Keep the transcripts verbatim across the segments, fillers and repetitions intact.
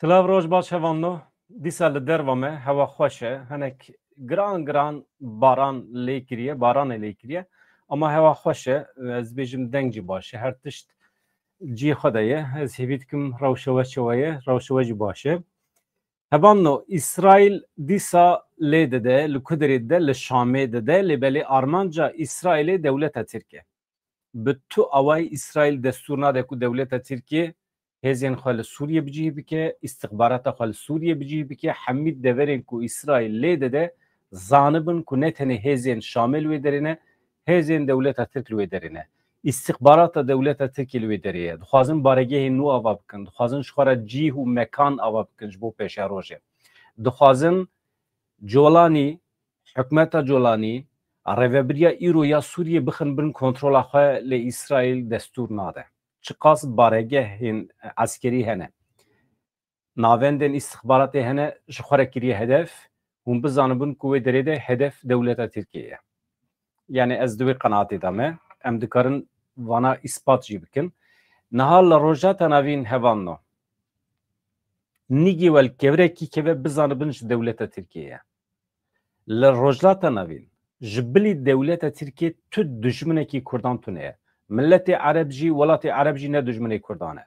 Silav, roj baş hevalno. Dîsa li derva me hewa xweş e. Hinek giran giran baran lê kiriye, baranê lê kiriye. Ama hewa xweş e. Ez dibêjim deng jî baş e. Her tişt cihê xwe de ye. Ez hêvî dikim rewşe we çawa ye, rewşe we jî baş e. Hevalno, Îsraîl dîsa lê dide, li ku derê dide, li Şamê dide, lê belê armanca Îsraîlê dewleta Tirk e. Bi tu awayî Îsraîl destûr nade ku dewleta Tirkiyê hêzên xwe li Sûriyê bi cihî bike, îstixbarata xwe li Sûriyê bi cihî bike, hemî deverên ku Îsraîl lê dide, zanibin ku ne tenê hêzên Şamê li wê derê ne, hêzên dewleta Tirk li wê derê ne. Îstixbarata dewleta Tirkiyê li wê derê ye. Dixwazin baregehên nû ava bikin, dixwazin ji xwe re cih û mekan ava bikin ji bo pêşerojê. Dixwazin Colanî, hikûmeta Colanî, rêvebiriya îro ya Sûriyê bixin bin kontrola xwe, lê Îsraîl destûr nade. Çiqas baregehên eskerî hene, navendên îstixbaratê hene, ji xwe re kiriye hedef, hûn bizanibin ku wê derê de hedef dewleta Tirkiyê ye. Yani ez di wê qenaatê de me, em dikarin vana îspat jî bikin. Niha li Rojhilata Navîn hevalno, nîgê we li kevirekî keve, bizanibin ji dewleta Tirkiyê ye. Li Rojhilata Navîn ji bilî dewleta Tirkiyê tu dijminekî Kurdan tune ye. Miletê Ereb jî, welatê Ereb jî ne dijminê Kurdan e.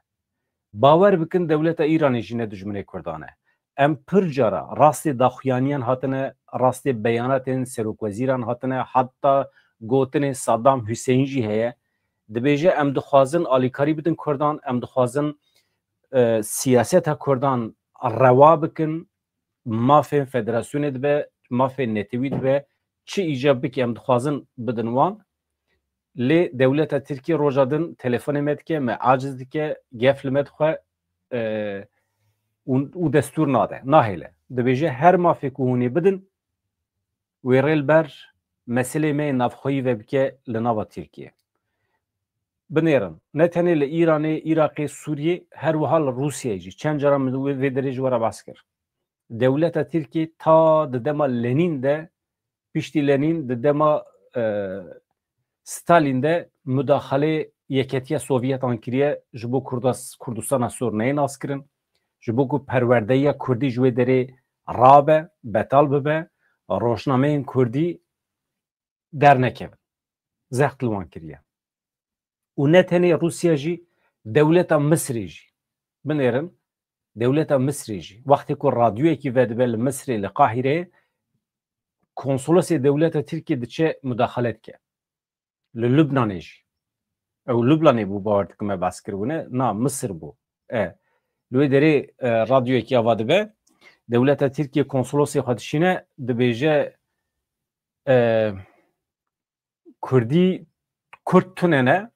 Bawer bikin, dewleta Îranê jî ne dijminê Kurdan e. Em pir cara rastê daxuyaniyan hatine, rastê beyanatên serokwezîran hatine, hatta gotinê Saddam Huseyîn jî heye. Dibêje, em dixwazin alîkarî bidin Kurdan, em dixwazin, e, siyaseta Kurdan rewa bikin, mafên federasyonê dibe, mafên netewî dibe, çi îcab bike em dixwazin bidin wan. Lê dewleta Tirkiyê roja din telefonê me dike, me aciz dike, gef li me dixwe, e, û, û destûr nade, nahêle. Dibêje, her mafê ku hûn ê bidin, wê rê li ber meselê me yê navxweyî ve bike li nava Tirkiyê. Binêrin, ne tenê li Îranê, Iraqê, Sûriyê, her wiha li Rûsyayê jî. Çend cara min wê, vê derê ji we re behs kir. Dewleta Tirkiyê ta di dema Lenîn de, piştî Lenîn, di dema, e, Stalîn de mudaxalê Yeketiya Sovyetan kiriye, ji bo Kurdas-, Kurdistana Sor neyê naskirin, ji bo ku perwerdeya Kurdî ji wê derê rabe, betal bibe, rojnameyên Kurdî dernekevin. Zext li wan kiriye. Û ne tenê Rûsya jî, dewleta Misrê jî. Binêrin, dewleta Misrê jî. Wextê ku radyoyekî vedibe li Misrê, li Qahîreyê, konsolosê dewleta Tirkiyê diçe mudaxale dike. Li Lubnanê jî. Ew Lubnanê bû, bawer dikim me behs kiribûne. Na, Misir bû. E, li wê derê, e, radyoyekî ava dibe. Dewleta Tirkiyê konsolosê xwe dişîne, dibêje, e, Kurdî, Kurd tune ne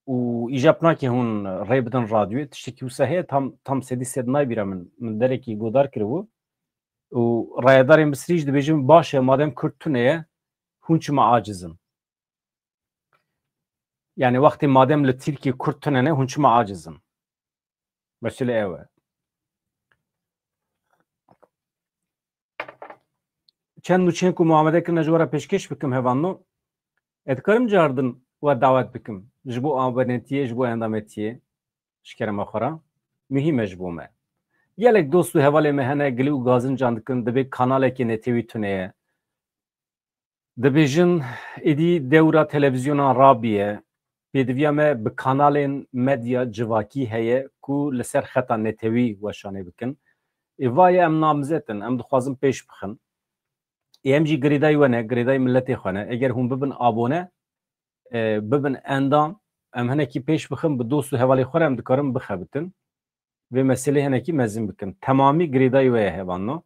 û îcab nake hûn rê bidin radyoyê. Tiştekî wisa heye, tam, tam sedî sed nayê bîra min. Min derekî godar kiribû. Û rayedarên Misrî jî dibêjin, baş e, madem Kurd tune ye, hûn çima aciz in? Yani wextê madem li Tirkiyê Kurd tune ne, hûn çima aciz in? Mesele ew e. Çend nûçeyên ku me amade kirine ji we re pêşkêş bikim, hevalno. Ez dikarim cardin we dawet bikim ji bo abonetiyê, ji bo endametiyê, ji kerema xwe re. Muhîm e ji bo me. Gelek dost û hevalê me hene, gilî û gazincan dikin, dibê kanalekê netewî tune ye. Dibêjin, êdî dewra televîzyonan rabiye. Pêdiviya me bi kanalên medya civakî heye ku li ser xeta netewî weşanê bikin. Ê, va ye em namzet in, em dixwazin pêş bixin. Ê, em jî girêdayî we ne, girêdayî miletê xwe ne. Eger hûn bibin abone, e, bibin endam, em hinekî pêş bixin, bi dost û hevalê xwe re em dikarin bixebitin. Vê meselê hinekî mezin bikin. Temamî girêdayî we ye, hevalno.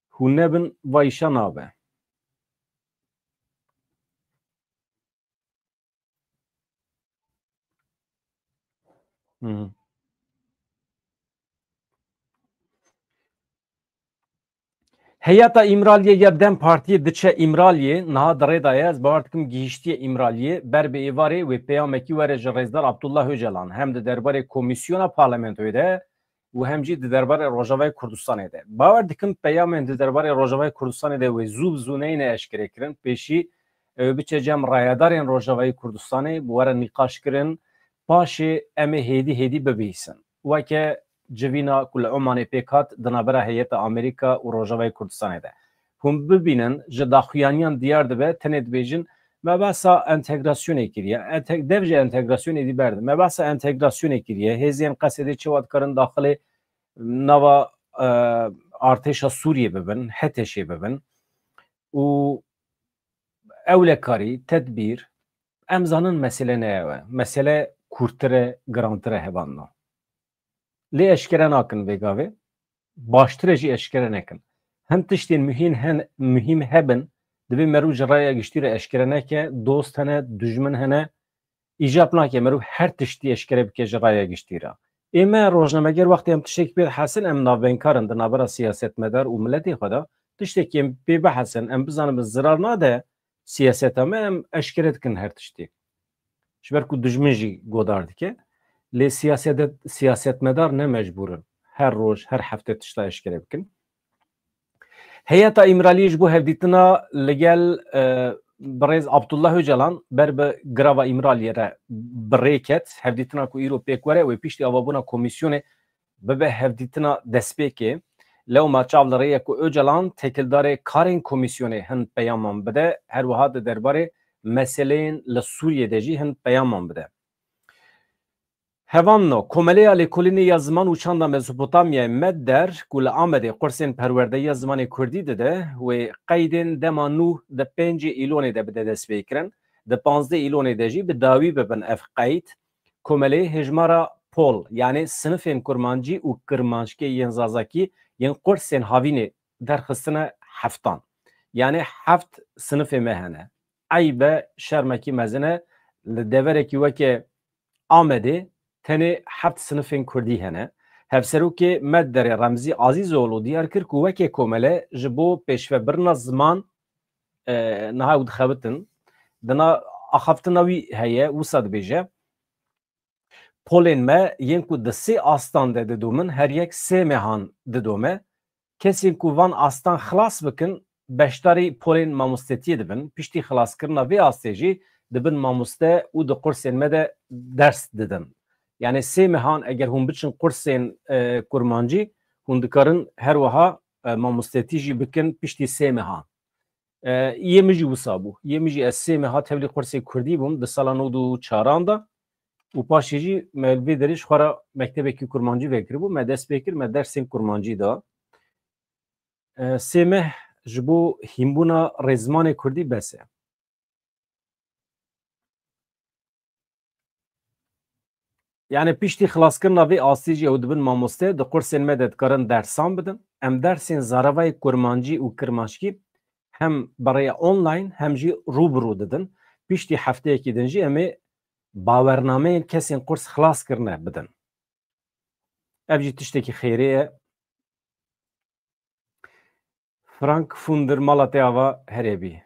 Hûn nebin, va îşa nabe. Hı. Heyeta Îmraliyê ya DEM Partiyê diçe Îmraliyê, niha di rê de ye, ez bawer dikim gihîştiye Îmraliyê, ber bi êvarê wê peyamekî were ji Rêzdar Abdullah Ocalan, hem di derbarê komîsyona parlamentoyê de û hem jî di derbarê Rojavayê Kurdistanê de. Bawer dikim peyamên di derbarê Rojavayê Kurdistanê de wê zû bi zû neyne eşkerekirin, pêşî ew ê biçe cem rayedarên Rojavayê Kurdistanê, bi were nîqaşkirin, paşê em ê hêdî hêdî bibihîsin. Weke civîna ku li Omanê pêk hat di navbera heyeta Amerîka û Rojavayê Kurdistanê de. Hûn bibînin, ji daxuyaniyan diyar dibe, tenê dibêjin, me behsa entegrasyonê kiriye, ente-, dev ji entegrasyonê dî berdin. Me behsa entegrasyonê kiriye, hêzên Qesedê çawa dikarin daxilê nava, e, artêşa Sûriyê bibin, HTŞ'ê bibin. Û ewlekarî, tedbîr, em zanin mesele ne ew e. Mesele kûrtir e, girantir e hevalno. Lê eşkere nakin vê gavê. Baştir e jî eşkere nekin. Hin tiştên muhîm hen, muhîm hebin, divê merû ji raya giştî re eşkere neke, dost hene, dijmin hene, îcab nake merû her tiştî eşkere bike ji raya giştî re. Ê me rojnameger wextê em tiştekî pê dihesin, em navbenkar in di navbera siyasetmedar û miletê xwe de. Tiştekî em pê bihesin, em bizanin bi zirar nade siyaseta me, em eşkere dikin her tiştî. Ji ber ku dijmin jî godar dike. Lê siyasedet-, siyasetmedar ne mecbûr in her roj, her hefte tişta eşkere bikin. Heyeta Îmraliyê ji bo hevdîtina li gel, e, birêz Abdullah Ocalan ber bi girava Îmraliyê re bi rê ket. Hevdîtina ku îro pêk were wê piştî avabûna komîsyonê bibe hevdîtina destpêkê. Lewma çav li rê ye ku Ocalan têkildarê karên komîsyonê hin peyaman bide, her wiha di derbarê meseleyên li Sûriyê de jî hin peyaman bide. Hevanno, Komeleya Lêkolînê ya Ziman û Çanda Mezopotamyayê, MEDDER, ku li Amedê qursên perwerdeyiya zimanê kurdî dide, wê qeydên dema nû di pêncê Îlonê de bide destpêkirin, di panzdeh Îlonê de jî bi dawî bibin ev qeyd. Komeleyê hêjmara pol, yanî sinifên kurmancî û kirmanckî yên zazakî yên qursên havînê derxistine heftan. Yanî heft sinifê me hene. Eyb e, şermekî mezin e, li deverekî weke Amedê tenê heft sinifên kurdî hene. Hevserokê MEDDERê Remzî Azîzoglu diyar kir ku weke komele ji bo pêşvebirina ziman, e, niha ew dixebitin. Dina axaftina wî heye, wisa dibêje, polên me yên ku di sê astan de didomin, her yek sê mehan didome. Kesên ku van astan xilas bikin, beşdarî polên mamostetiyê dibin. Piştî xilaskirina vê astê jî dibin mamoste û di qursên me de ders didin. Yanî sê mehan eger hûn biçin qursên, e, kurmancî, hûn dikarin her wiha, e, mamostetî jî bikin piştî sê mehan. E, yê min jî wisa bû. Yê min jî ez sê meha tevlî qursê kurdî bûm. Di sala nod û çaran de. Û paşê jî me li vê derê ji xwe re mektebekî kurmancî vekiribû. Me dest pê kir, me dersên kurmancî da. E, sê meh ji bo hînbûna rêzmanê kurdî bes e. Yani piştî xilaskirina vê astê jî ew dibin mamoste, di qursên me de dikarin dersan bidin. Em dersên zaravayê kurmancî û kirmanckî hem bi rêya online hem jî rû bi rû didin. Piştî hefteyekî din jî em ê bawernameyên kesên qurs xilas kirine bidin. Ev jî tiştekî xêrê ye. Frank Funder, mala te ava herê bî.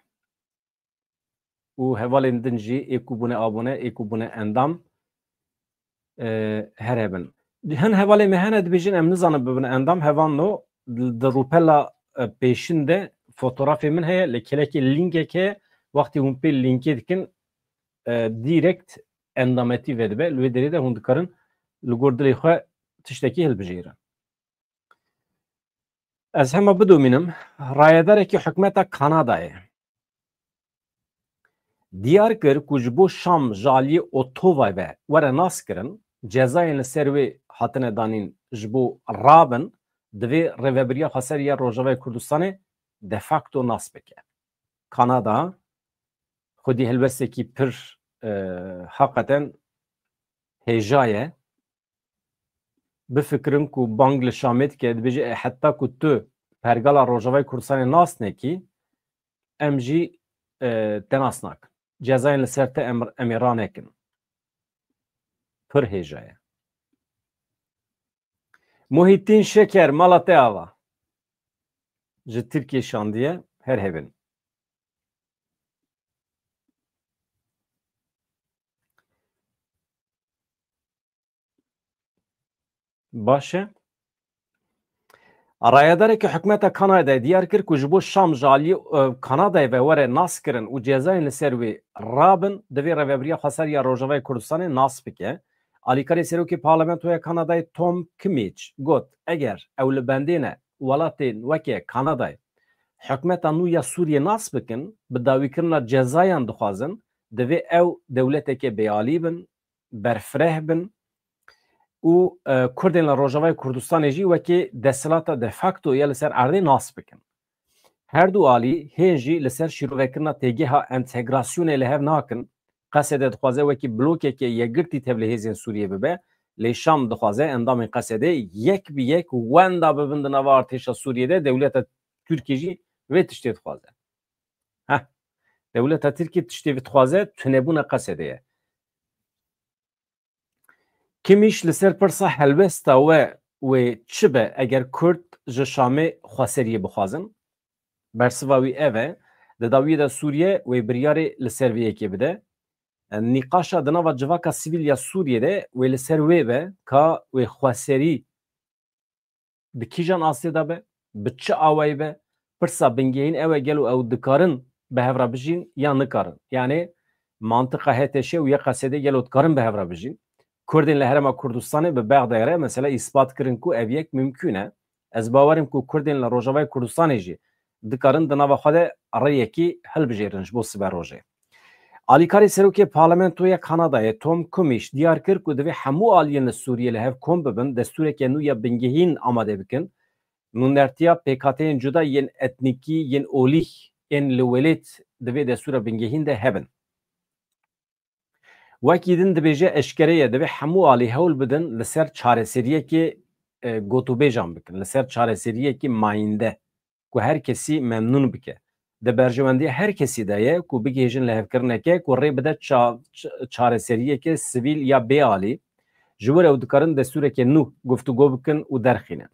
Û hevalên din jî ê ku bûne abone, ê ku bûne endam, e, here bin. Hin hevalê me hene dibêjin em nizanin bibin endam, hevalno, di rûpela, e, pêşin de fotografê min heye, li kelekê lînkek heye, wextê hûn pê lînkê dikin, e, direkt endametî vedibe. Li wê derê de hûn dikarin li gor dilê xwe tiştekî hilbijêrin. Ez hema bidomînim, rayedarekî hikûmeta Kanadayê diyar kir ku ji bo Şam ji aliyê Ottawayê ve were naskirin, cezayên li ser wê hatine danîn ji bo rabin, divê Rêvebiriya Xweser ya Rojavayê Kurdistanê de facto nas bike. Kanada xwedî helwestekî pir, e, heqeten hêja ye. Bifikirin ku bang li Şamê dike, dibêje, "E, heta ku tu pergala Rojavayê Kurdistanê nas nekî, em jî, e, te nas nakin. Cezayên li ser te em, em ê ranekin." Pir hêja ye. Muhîtîn Şeker, mala te ava. Ji Tirkiyê şandiye, her hebin. Baş e. Rayedarekî hikûmeta Kanadayê diyar kir ku ji bo Şam ji aliyê, e, Kanadayê ve were naskirin û cezayên li ser wê rabin, divê Rêvebiriya Xweser ya Rojavayê Kurdistanê nas bike. Alîkarê Serokê Parlamentoya Kanadayê Tom Kimich got, eger ew li bendê ne welatên weke Kanadayê hikûmeta nû ya Sûriyê nas bikin, bi dawîkirina cezayan dixwazin, divê ew dewleteke bêalî bin, berfireh bin û, e, Kurdên li Rojavayê Kurdistanê jî wekî desthilata de facto ya li ser erdê nas bikin. Her du alî hên jî li ser şîrovekirina têgeha entegrasyonê li hev nakin. Qesede dixwaze wekî blokeke yekgirtî tevlî hêzên Sûriyê bibe. Lê Şam dixwaze endamên Qesedê yek bi yek wenda bibin di nava artêşa Sûriyê de, dewleta Tirkî jî vê tiştê dixwaze. Heh. Dewleta Tirkî tiştê vê dixwaze, tunebûna Qesedê ye. Kimîş li ser pirsa helwesta we wê çi be eger Kurd ji Şamê xweseriyê bixwazin? Bersiva wî ev e, di dawiyê de Sûriye wê biryarê li ser vê yekê bide. Nîqaşa di nava civaka sivîl ya Sûriyê de wê li ser wê be ka wê xweserî di kîjan astê de be, bi çi awayî be, pirsa bingehîn ew e, gelo ew dikarin bi hev re bijîn ya nikarin? Yanî mantiqa H T Ş û ya Qesedê gelo dikarin bi hev re bijîn? Kurdên li Herêma Kurdistanê bi Bexdayê re mesela îspat kirin ku ev yek mimkûn e. Ez bawer im ku Kurdên li Rojavayê Kurdistanê jî dikarin di nava xwe de rêyekî hilbijêrin ji bo siberojê. Alîkarê Serokê Parlamentoya Kanadayê Tom Kumiş diyar kir ku divê hemû aliyên li Sûriyê li hev kom bibin, destûreke nû ya bingehîn amade bikin. Nûnertiya pêkhateyên cuda yên etnîkî, yên olî, ên li welêt di vê destûra bingehîn de hebin. Wekî din dibêje, eşkere ye, divê hemû alî hewl bidin li ser çareseriyekê, e, gotûbêjan bikin, li ser çareseriyekî mayînde, ku her kesî memnûn bike. Di berjewendiya her kesî de ye ku bigihêjin lihevkirineke ku rê bide ça-, ç-, çareseriyeke sivîl ya bêalî. Ji wir ew dikarin destûreke nû guftûgo bikin û derxînin.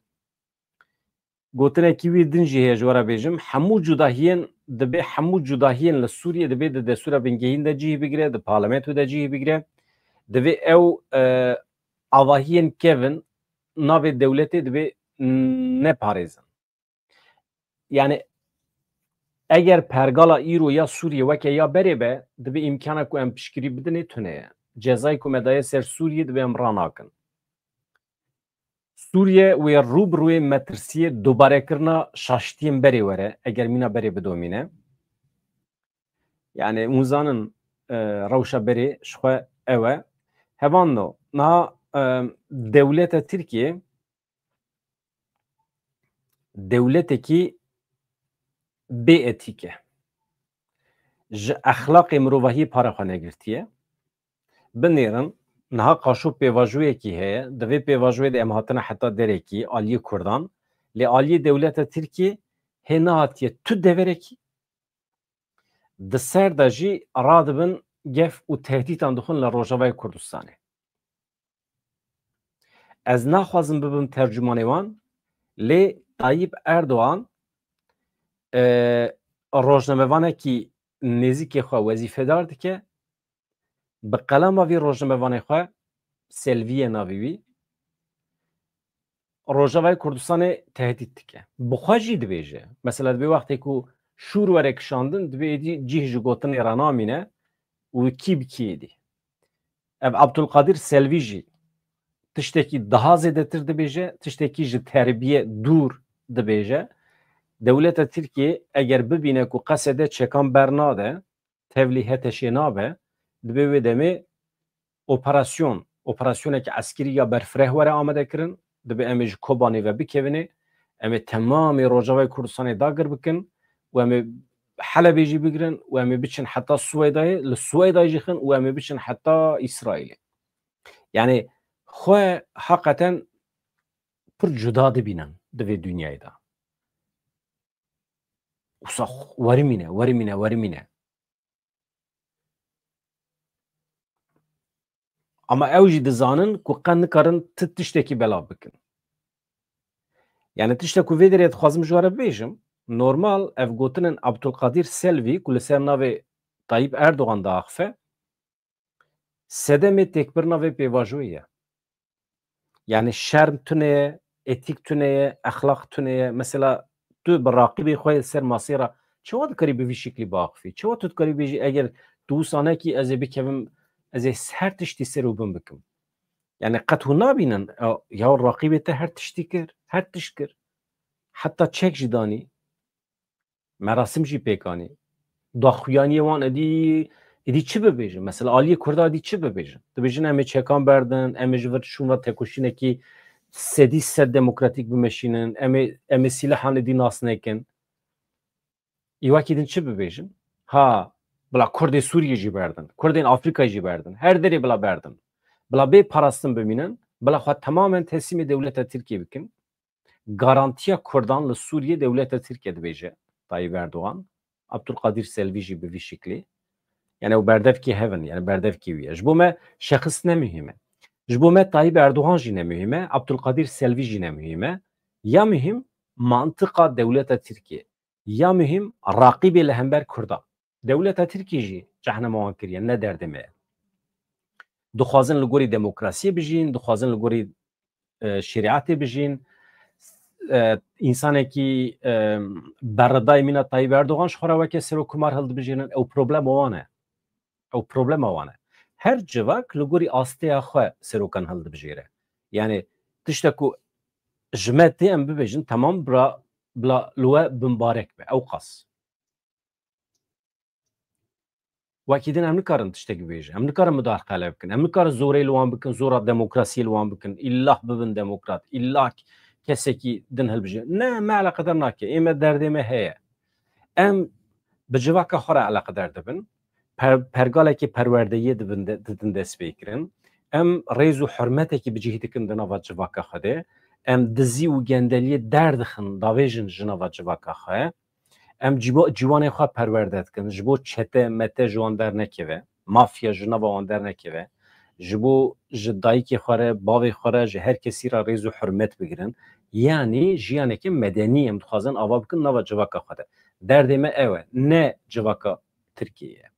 Gotinekî wî din jî heye, ji we re bêjim, hemû cudahiyên, dibê hemû cudahiyên li Sûriyê dibê di destûra bingehîn de cih bigire, di parlamento de cih bigire. Divê ew, e, avahiyên kevin navê dewletê dibê neparêzin. Yani eger pergala îro ya Sûriyê weke ya berê be, divê îmkana ku em piştgirî bidinê tune ye. Cezayê ku me daye ser Sûriyê divê em ranakin. Sûriye wê rû bi rûyê metirsiyê dobarekirina şaştiyên berê were, eger mîna berê bidomîne. Yani hûn zanin, e, rewşa berê ji xwe ew e. Hevando, niha, e, dewleta Tirkiyê dewletekî bê etîk e. Ji exlaqê mirovahiyê para xwe negirtiye. Binêrin, niha qaşo pêvajoyekî heye. Di vê pêvajoyê de em hatine heta derekî, aliyê Kurdan. Lê aliyê dewleta Tirkiyê hê nehatiye tu deverekî. Di ser de jî radibin gef û tehdîtan dixwin li Rojavayê Kurdistanê. Ez naxwazim bibim tercûmanê wan, lê Tayyip Erdogan, e, rojnamevanekî nêzîkê xwe wezîfedar dike, bi qelama vî rojnamevanê xwe, Selvî ye navê wî, Rojavayê Kurdistanê tehdît dike. Bi xwe jî dibêje. Mesela dibê wextê ku şûr were kişandin, dibê êdî cih ji gotinê re namîne û kî bi kî êdî. Ev Abdulkadir Selvî jî tiştekî daha zêdetir dibêje, tiştekî ji terbiyê dûr dibêje. Dewleta Tirkiyê eger bibîne ku Qesede çekan bernade, tevlî H T Şê nabe, dibê wê demê operasyon, operasyoneke eskerî ya berfireh were amadekirin, dibê em ê ji Kobanê ve bikevinê, em ê temamê Rojavayê Kurdistanê dagir bikin û em ê Helebê jî bigirin û em ê biçin heta Swêdayê, li Swêdayê jî xin û em ê biçin heta Îsraîlê. Yani xwe heqeten pir cuda dibînin di vê dinyayê de. Wisa werimîne, werimîne, werimîne. Ama ew jî dizanin ku qe nikarin ti tiştekî belav bikin. Yani tiştek ku vê derê dixwazim ji we re bibêjim, normal ev gotinên Abdulkadir Selvî ku li ser navê Tayyip Erdogan diaxife, sedemê têkbirina vê pêvajoyê ye. Yani şerm tune ye, etîk tune ye, exlaq tune ye. Mesela tu bi raqîbê xwe yê ser masê re çawa dikarî bi vî şiklî biaxifî? Çawa tu dikarî bêjî, eger tu wisa nekî, ez ê bikevim, ez ê her tiştî ser û bin bikim? Yani qet hûn nabînin, e, ya raqîbê te her tiştî kir, her tişt kir. Heta çek jî danî. Merasim jî pêk anî. Daxuyaniyê wan êdî, êdî çi bibêjin? Mesela aliyê Kurda êdî çi bibêjin? Dibêjin em ê çekan berdin, em ê ji vir şûna tekoşînekî sedî sed demokratîk bimeşînin, em ê, em ê sîlehan êdî nas nekin. Ê wekî din çi bibêjin? Ha, bila Kurdê Sûriyê jî berdin, Kurdên Afrîkayê jî berdin, her derê bila berdin. Bila bê parastin bimînin, bila xwe temamen teslîmê dewleta Tirkiyê bikin. Garantiya Kurdan li Sûriyê dewleta Tirkiye dibêje Tayyip Erdogan. Abdulkadir Selvi jî bi vî şiklî. Yani ew berdevkê hev in, yani berdevkê wî ye. Ji bo me şexis ne muhîm e. Ji bo me Tayyip Erdogan jî ne muhîm e, Abdulkadir Selvi jî ne muhîm e. Ya muhîm mantiqa dewleta Tirkiye. Ya muhîm raqîbê li hember Kurda. Dewleta Tirkî jî cehnema wan kiriye, ne derdê me ye. Dixwazin li gorî demokrasiyê bijîn, dixwazin li gorî, e, şerîetê bijîn. E, însanekî, e, berredayê mîna Tayyip Erdogan ji xwe re weke serokomar hildibijêrin, ew problema wan e. Ew problema wan e. Her civak li gorî asteya xwe serokan hildibijêre. Yani tiştek ku ji me tê em bibêjin, temam bira, bila li we bimbarek be, ew qas. Wekî din em nikarin tiştekî bêjin. Em nikarin mudaxele bikin. Em nikarin zorê li wan bikin, zora demokrasiyê li wan bikin. Îllah bibin demokrat. Îllah kesekî din hilbijêrin. Ne, me eleqedar nake. Ê me derdê me heye. Em bi civaka xwe re eleqedar dibin. Per-, pergalekî perwerdeyiyê dibin de-, didin destpêkirin. Em rêz û hurmetekî bi cih dikin di nava civaka xwe de. Em dizî û gendeliyê derdixin, davêjin ji nava civaka xwe. Em ciwa-, ciwanên xwe perwerde dikin, ji bo çete, mete ji wan dernekeve, mafya ji nava wan dernekeve, ji bo ji dayikê xwe re, bavê xwe re, ji her kesî re rêz û hurmet bigirin. Yanî jiyaneke medenî em dixwazin ava bikin nava civaka xwe de. Derdê me ew e, ne civaka Tirkiyê ye.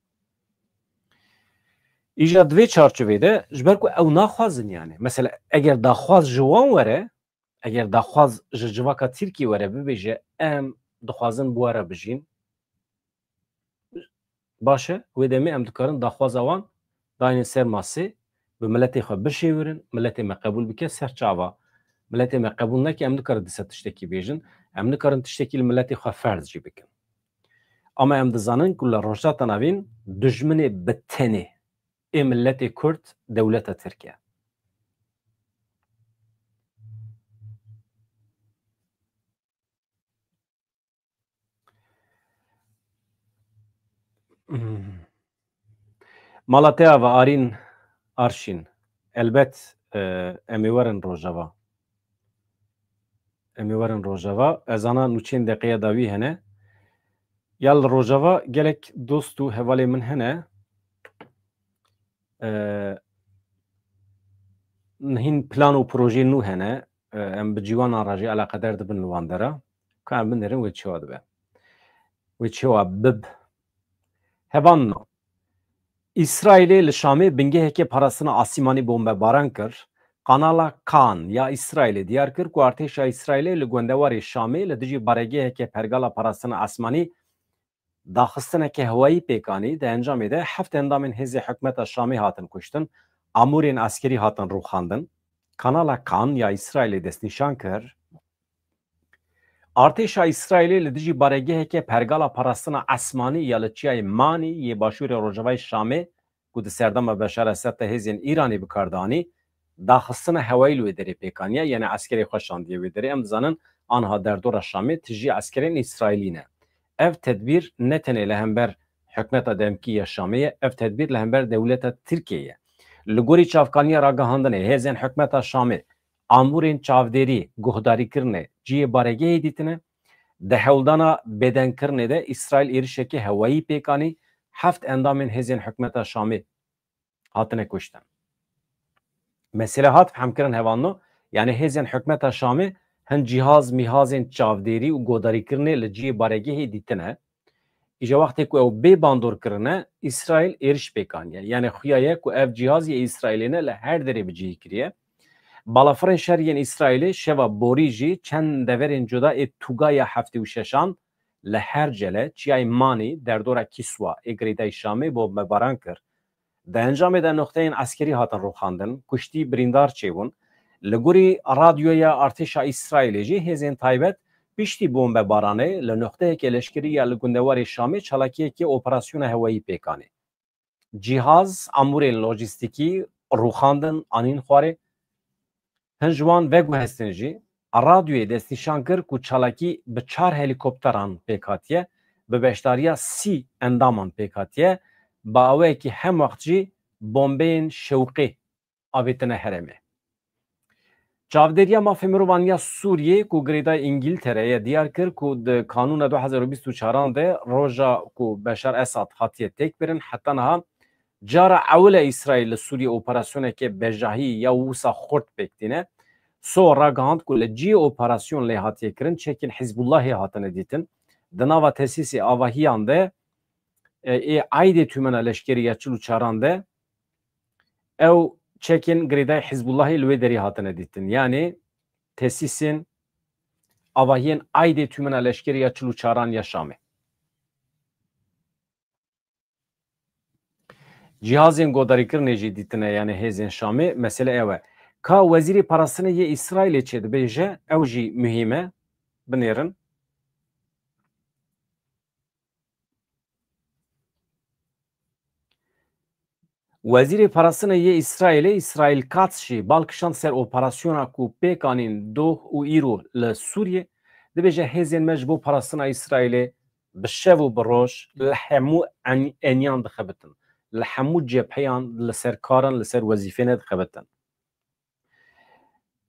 Îja di vê çarçovê de, ji ber ku ew naxwazin yani. Mesela eger daxwaz ji wan were, eger daxwaz ji civaka Tirkî were bibêje, em dixwazin bi we re bijîn, baş e, wê demê em dikarin daxwaza wan daynin ser masê, bi miletê xwe bişêwirin, miletê me qebûl bike, ser çava miletê me qebûl neke, em nikarin dîsa tiştekî bêjin, em nikarin tiştekî li miletê xwe ferz jî bikin. Ama em dizanin ku li Rojhilata Navîn dijminê bi tenê ê miletê Kurd dewleta Tirk e. Mala te ava Arîn Arşîn. Elbet, e, em ê werin Rojava. Em ê werin Rojava. Ez ana nûçeyên deqeya dawî hene. Ya li Rojava gelek dost û hevalê min hene. E, hîn plan û projeyên nû hene. E, em bi ciwanan re jî eleqedar dibin li wan dera. Ka em binêrin wê çawa dibe. Wê çawa bib. Hevalno. Îsraîlê li Şamê bingeheke parastina asîmanî bombebaran kir. Kanala Kan ya Îsraîlê diyar kir ku artêşa Îsraîlê li gundewarê Şamê li dijî baregeheke pergala parastina asmanî daxistineke hewayî pêk anî. Di encamê de heft endamên hêzê hikûmeta Şamê hatin kuştin, amûrên eskerî hatin rûxandin. Kanala Kan ya Îsraîlê destnîşan kir, artêşa Îsraîlê li dijî baregeheke pergala parastina esmanî ya li çiyayê Manî yê başûrê rojavayê Şamê ku di serdema Beşar Esed de hêzên Îranê bi kar danî, daxistina hewayî li wê derê pêk aniye, yanî eskerê xwe şandiye wê derê. Em dizanin, anha derdora Şamê tijî eskerên Îsraîlî ne. Ev tedbîr ne tenê li hember hikûmeta demkî ya Şamê ye, ev tedbîr li hember dewleta Tirkiyê ye. Li gorî çavkaniya ragihandinê, hêzên hikûmeta Şamê amûrên çavdêrî, guhdarîkirinê, cihê baregehê dîtine. Di hewldana bêdengkirinê de Îsraîl êrişeke hewayî pêk anî, heft endamên hêzên hikûmeta Şamê hatine kuştin. Mesele hat fehmkirin hevalno, yanî hêzên hikûmeta Şamê hin cîhaz mîhazên çavdêrî û guhdarîkirinê li cihê baregehê dîtine. Îja wextê ku ew bê bandor kirine, Îsraîl êriş pêk aniye. Yanî xuya ye ku ev cîhaz yê Îsraîlê ne, li her derê bi cihî kiriye. Balafirên şer yên Îsraîlê şeva borî jî çend deverên cuda ê Tûga ya heftê û şeşan li her cele çiyayê Manî derdora Kîswa ê girêdayî Şamê bombebaran kir. Di encamê de noqteyên eskerî hatin rûxandin, kuştî, birîndar çêbûn. Li gorî radyoya artêşa Îsraîlê jî hêzên taybet piştî bombebaranê li noqteyeke leşkerî ya li gundewarê Şamê çalakiyeke operasyona hewayî pêk anî. Cîhaz, amûrên lojîstîkî rûxandin, anîn xwarê. Hin ji wan veguhestin jî, radyoyê destnîşan kir ku çalakî bi çar helîkopteran pêk hatiye, bi beşdariya sî endaman pêk hatiye, bi awayekî hemwext jî bombeyên şewqê avêtine herêmê. Çavdêriya Mafê Mirovan ya Sûriyê ku girêdayî Îngiltere ye diyar kir ku di Kanûna du hezar û bîst û çaran de, roja ku Beşar Esad hatiye têkbirin, heta niha cara ewil e Îsraîl li Sûriyê operasyoneke bejahî ya wisa xurt pêk tîne. So ragihand ku li cihê operasyon lê hatiye kirin çekên Hizbullahê hatine dîtin. Di nava tesîsê avahiyan de, e, ê aydê tûmena leşkerî ya çil û çaran de ew çekên girêdayî Hizbullahê li wê derê hatine dîtin. Yanî tesîsên avahiyên aydê tûmena leşkerî ya çil û çaran ya Şamê. Cihazên godarîkirinê jî dîtine, yanî hêzên Şamê. Mesele ew e. Ka Wezîrê Parastinê yê Îsraîlê çê dibêje, ew jî muhîm e. Binêrin. Wezîrê Parastinê yê Îsraîlê, Îsraîl Katz jî bal kişand ser operasyona ku pêk anîn doh û îro li Sûriyê. Dibêje, hêzên me ji bo parastina Îsraîlê bi şev û bi roj li hemû en-, eniyan dixebitin. Li hemû cepheyan li ser kar in, li ser wezîfeyê dixebitin.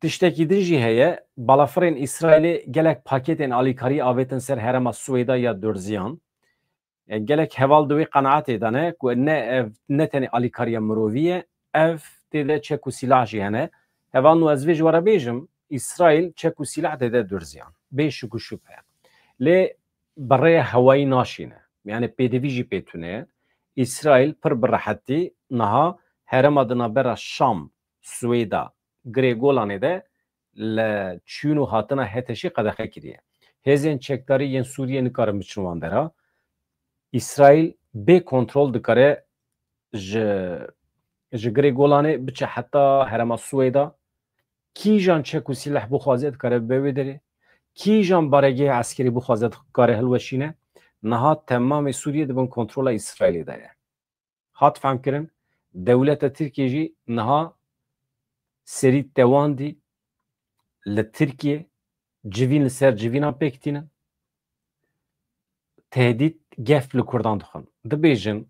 Tiştekî din jî heye, balafirên Îsraîlê gelek paketên alîkarî avêtin ser herêma Swêda ya Durziyan. E, gelek heval di wê qenaetê de ne ku ne ev, ne tenê alîkariya mirovî ye, ev tê de çek û sîlah jî hene. Hevalno, ez vê ji we re bêjim, Îsraîl çek û sîlah tê de Durziyan. Bê şik û şubhe. Lê bi rêya hewayî naşîne. Yanî pêdivî jî pê tune ye. Îsraîl pir bi rehetî niha herêma di navbera Şam, Swêda, Girê Golanê de li çûn û hatina HTŞ'ê qedexe kiriye. Hêzên çekdarî yên Sûriyê nikarin biçin wan dera. Îsraîl bê kontrol dikare ji, ji Girê Golanê biçe heta herêma Swêda. Kîjan çek û sîleh bixwaze dikare bibe wê derê. Kîjan baregehê eskerî bixwaze dikare hilweşîne. Niha temamê Sûriyê di bin kontrola Îsraîlê de ye. Hat fehmkirin, dewleta Tirkiyê jî niha serî tewandî li Tirkiyê civîn li ser civînan pêk tînin. Tehdît, gef li Kurdan dixwin. Dibêjin,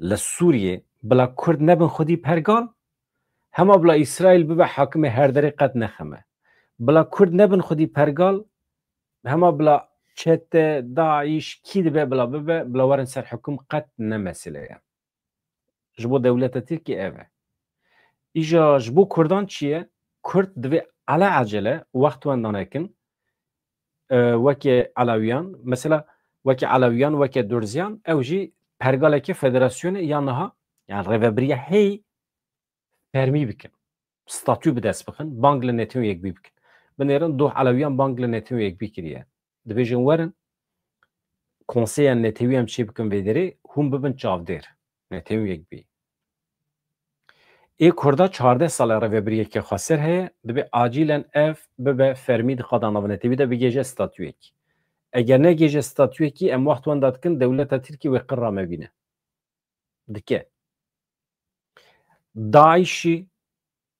li Sûriyê bila Kurd nebin xwedî pergal, hema bila Îsraîl bibe hakimê her derê qet nexeme. Bila Kurd nebin xwedî pergal, hema bila çete, DAIŞ, kî dibe bila bibe, bila werin ser hukum qet ne mesele ye. Ji bo dewleta Tirkiyê ev e. Îja ji bo Kurdan çi ye? Kurd divê ele ecele wext wenda nekin, e, weke Elewiyan, mesela weke Elewiyan, weke Durziyan, ew jî pergaleke federasyonê ya niha, yani rêvebiriya heyî fermî bikin. Statû bi dest bixin, bang li Netewên Yekbî bikin. Binêrin, doh Elewiyan bang li Netewên Yekbî kiriye. Dibêjin werin, konseya netewî em çê bikin vê derê, hûn bibin çavdêr. Netewên Yekbî. Ê Kurda çardeh sal e rêvebiriyeke xweser heye, divê acîlen ev bibe fermî di qada navnetewî de bigêje statuyekî. Eger negêje statuyekî, em wext wenda dikin dewleta Tirkî wê qir ramebîne. Dike. DAIŞ'î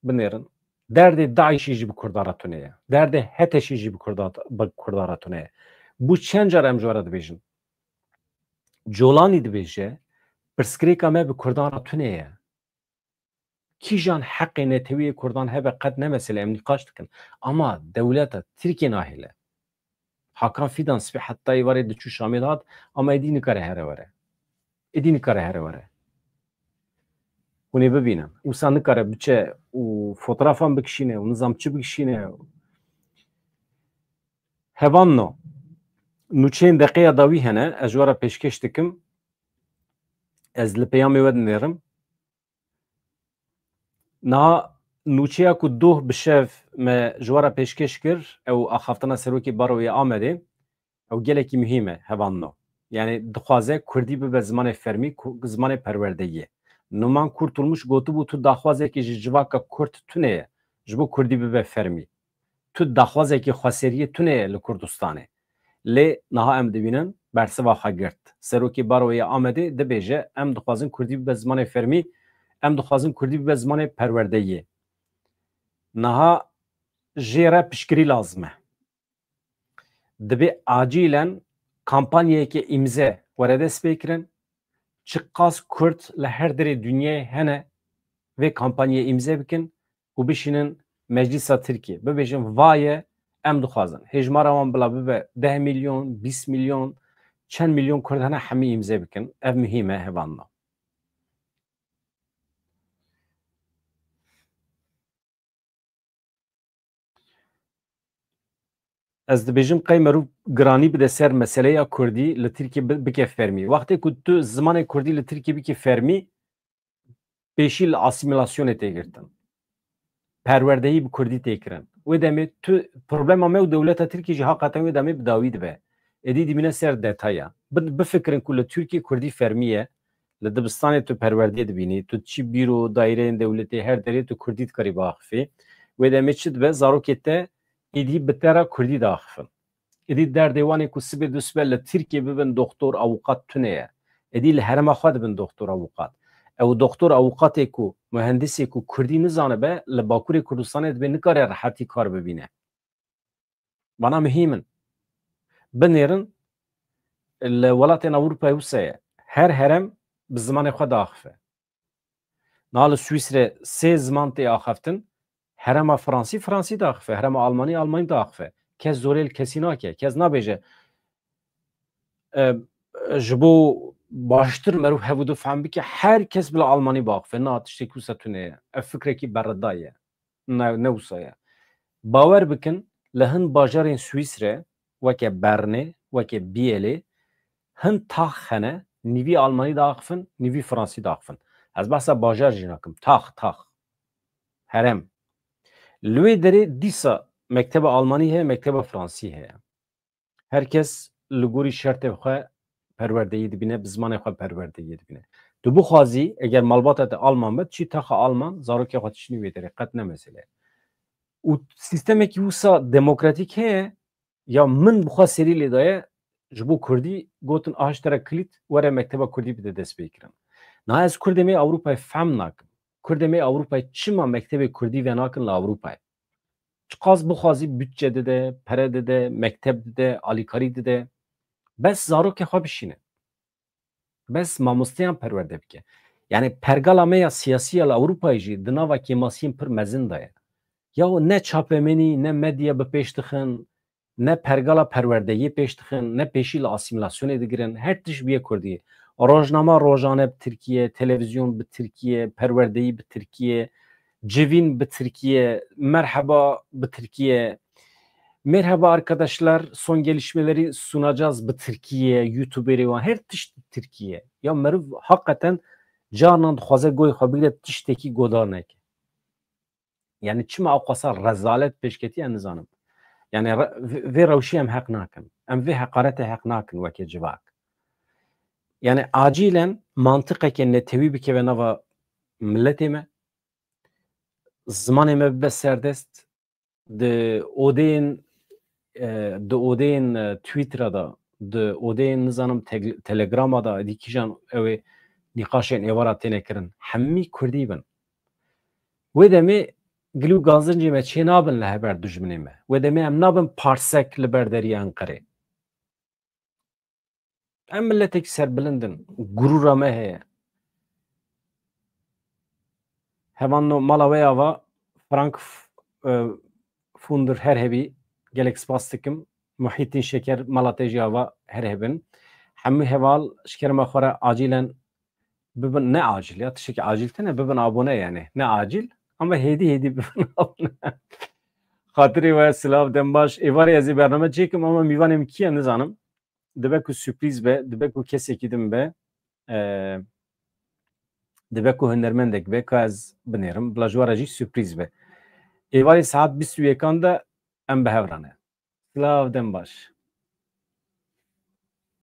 binêrin. Derdê DAIŞ'î jî bi Kurda re tune ye. Derdê HTŞ'î jî bi Kurda, bi Kurda re tune ye. Bû çend car em ji we re dibêjin. Colanî dibêje, pirsgirêka me bi Kurdan re tune ye. Kîjan heqê netewî yê Kurdan hebe qet ne mesele, em nîqaş dikin. Ama dewleta Tirkiyê nahêle. Hakan Fidan spî heta êvarê diçû Şamê dihat, ama êdî nikare here were. Êdî nikare here were. Hûn ê bibînin. Wisa nikare biçe û fotografan bikişîne û nizam çi bikişîne. Hevanno, nûçeyên deqeya dawî hene, ez ji we re pêşkêş dikim. Ez li peyamê we dinêrim. Niha nûçeya ku doh bi şev me ji we re pêşkêş kir, ew axaftina Serokê Baroyê Amedê, ew gelekî muhîm e, hevanno. Yani dixwaze Kurdî bibe zimanê fermî, ku-, zimanê perwerdeyê. Numan Kurtulmuş gotibû, tu daxwazekî ji civaka Kurd tune ye, ji bo Kurdî bibe fermî. Tu daxwazekî xweseriyê tune ye li Kurdistanê. Lê niha em dibînin bersiva xwe girt. Serokê Baroyê Amedê dibêje, em dixwazin Kurdî bibe zimanê fermî, em dixwazin Kurdî bibe zimanê perwerdeyê. Niha jê re piştgirî lazim e. Dibê acîlen kampanyayeke îmze were dest pê kirin. Çiqas Kurd li her derê dinyayê hene vê kampanyayê îmze bikin û bişînin Meclisa Tirkiyê. Bibêjin, vaye, em dixwazin hêjmara wan bila bibe deh milyon, bîst milyon, çend milyon Kurd hene hemî îmze bikin. Ev muhîm e, hevalno. Ez dibêjim, qey merû giranî bide ser meseleya Kurdî li Tirkiyê bi-, bike fermî. Wextê ku tu zimanê Kurdî li Tirkiyê bikî fermî, pêşî li asîmîlasyonê tê girtin. Perwerdeyî bi Kurdî tê kirin. Wê demê tu, problema me û dewleta Tirkiyê jî haqeten wê demê bi dawî dibe. Êdî dibîne ser detaya. Bi-, bifikirin ku li Tirkiyê Kurdî fermî ye, li dibistanê tu perwerdeyê dibînî, tu diçî bîro, daîreyên dewletê, her derê tu Kurdî dikarî biaxifî. Wê demê çi dibe? Zarokê te êdî bi te re Kurdî diaxifin. Êdî derdê wan ê ku sibê dusibe li Tirkiyê bibin doxtor, avukat tune ye. Êdî li herêma xwe dibin doxtor, avukat. Ew doxtor, avukatê ku, muhendisê ku Kurdî nizanibe, li Bakurê Kurdistanê dibê nikare rehetî kar bibîne. Vana muhîm in. Binêrin, li welatên Ewropayê wisa ye. Her herem bi zimanê xwe diaxife. Niha li Swîsre sê ziman tê axaftin, herema Fransî, Fransî diaxife, herema Almanî, Almanî diaxife. Kes zorê li kesî nake, kes nabêje, e, ji bo baştir merû hev û du fehm bike, her kes bila Almanî biaxife. Na, tiştekî wisa tune ye. Ev fikrekî berredayî ye. Ne, ne wisa ye. Bawer bikin, li hin bajarên Swîsre, weke Bernê, weke Biyelê, hin tax hene, nîvî Almanî diaxifin, nîvî Fransî diaxifin. Ez behsa bajar jî nakim. Tax, tax. Herem. Li wê derê dîsa mekteba Almanî heye, mekteba Fransî heye. Her kes li gorî şertê xwe perwerdeyî dibîne, bi zimanê xwe perwerdeyî dibîne. Tu bixwazî, eger malbata te Alman be, çî taxa Alman, zarokê xwe dişînî wê derê, qet ne mesele ye. Û sîstemekî wisa demokratîk heye, ya min bi xwe serî lê daye, ji bo Kurdî gotin, "A, ji te re kilît, were mekteba Kurdî bide destpêkirin." Niha ez Kurdê me Ewropayê fehm nakim. Kurdê me Ewropayê çima mektebê Kurdî venakin li Ewropayê? Çiqas bixwazî budçe dide, pere dide, mekteb dide, alîkarî dide. Bes zarokê xwe bişîne. Bes mamosteyan perwerde bike. Yani pergala me ya siyasî ya li Ewropayê jî di nava kêmasiyên pir mezin de ye. Ya ne çapemenî, ne medya bi pêş dixin, ne pergala perwerdeyê pêş dixin, ne pêşî li asîmîlasyonê digirin. Her tişt bûye Kurdî. Rojnama rojane bi Tirkî ye, televîzyon bi Tirkî ye, perwerdeyî bi Tirkî ye, civîn bi Tirkî ye, merheba bi Tirkî ye. Merhaba arkadaşlar, son gelişmeleri sunacağız bi Tirkî ye, YouTuberê wan, her tişt bi Tirkî ye. Ya meriv hakikaten carnan dixwaze goyê xwe bigire tiştekî godar neke. Yani çima ew qasa rezalet pêşketiye, nizanim. Yani re-, vê, vê rewşî em heq nakin. Em vê heqaretê heq nakin weke civak. Yani acilen mantiqeke netewî bikeve nava miletê me. Zimanê me bibe serdest. Di odeyên, e, di odeyên, e, Twittera de, di odeyên, nizanim, teg-, Telegrama de, êdî kîjan ew ê nîqaşên êvara têne kirin. Hemî Kurdî bin. Wê demê gil û gazincê me çê nabin li heber dijminê me. Wê demê em nabin parsek li ber deriyê Enqerê. Em miletekî serbilind in. Gurûra me heye. Hevanno, mala we ava, Frank F-, e, Funder, her hebî, gelek spas dikim. Muhîtîn Şeker, mala te jî ava, her hebin. Hemû heval, ji kerema xwe re acilen bibin, ne acil ya, tiştekî acil tine, bibin abone yani. Ne acil, ama hêdî hêdî bibin abone. Xatirê we, silav, dem baş. Êvarê ez ê bername çêkim, ama mîvanê min kî ye nizanim. Dibe ku sürprîz be, dibe ku kesekî din be, e, dibe ku hunermendek be, ka ez binêrim, bila ji we re jî sürprîz be. Êvarê saet bîst û yekan de em bi hev re ne. Silav, dem baş.